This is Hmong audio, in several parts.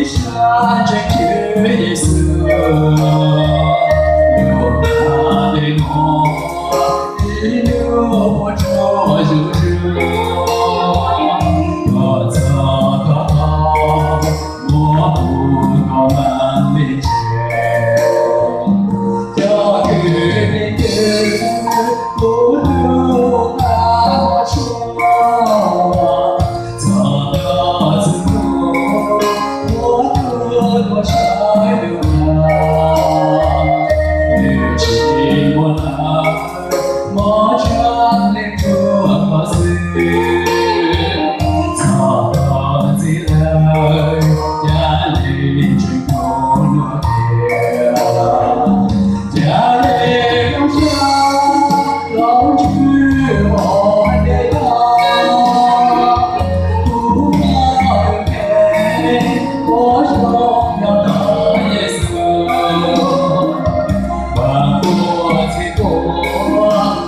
sab ntseeg Tswv Yexus, yog nqa tej no ib lub puas tsuaj zuj zus, koj txhob kov tog muab kuv koj mam li tseg. Cov kwv tij, kuv hlub koj tshua, txog txog txhua hnub muab kuv koj saib lub dag, nws tsis muaj lawm, mob tshaj leej ruam koj xwb. Txog txog ntxiv lawm, cas leej tseem hlub luag tiag, cas leej zoo siab los ntsib hauv ntiaj teb. Kuv muaj tus kheej uas zoo nyob ntawm Yexus, vam kuv txhij kuv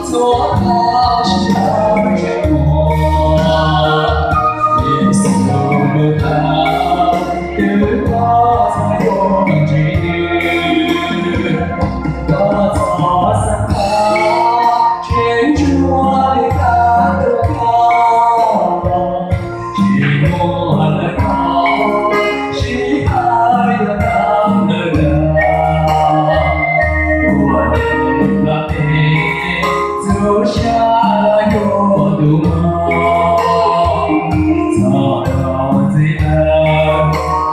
txhua thaum sib haum ntsej muag. Yexus lub dag, twb koj txhawb yuav ntsib nws, koj txhob xav tag, tseem tshuav li kab rau koj. Tsis muaj lawm koj, sib tham yuav tag lawm dag, ua neej nplaj teb, txhua xyoo los yuav tus mob. Txog txog ntxiv lawm,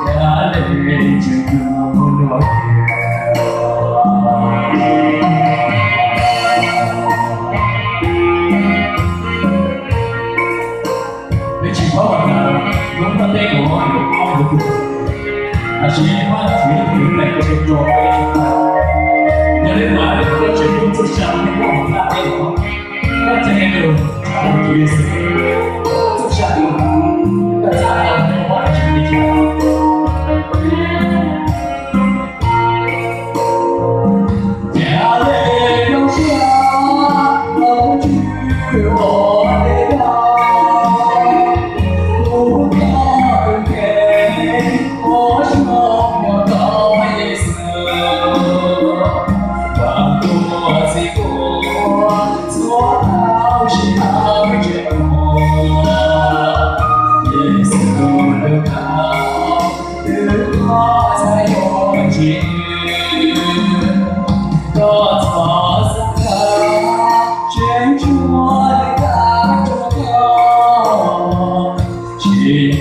cas leej tseem hlub luag tiag. Peb tsis paub hais tias lub ntiaj teb no yuav mob yuav tuag, tab sis Vajtswv tus Tswv lees tsev rau peb sawv daws. Yog li ntawd, peb tseem hlub txhua xyoo thiab hlub hauv ntiaj teb no, koj cia li mus tshawb Tswv Yexus txhua xyoo, koj txhawb tau tus Vajtswv li cas. Cas leej zoo siab los ntsib hauv ntiaj teb, kuv koj tus kheej uas zoo nyob ntawm Yexus, vam kuv txhij kuv txhua thaum sib haum ntsej muag. Yexus lub dag, twb koj txhawb yuav ntsib nws, koj txhob xav tag, tseem tshuav li kab rau koj. Tsis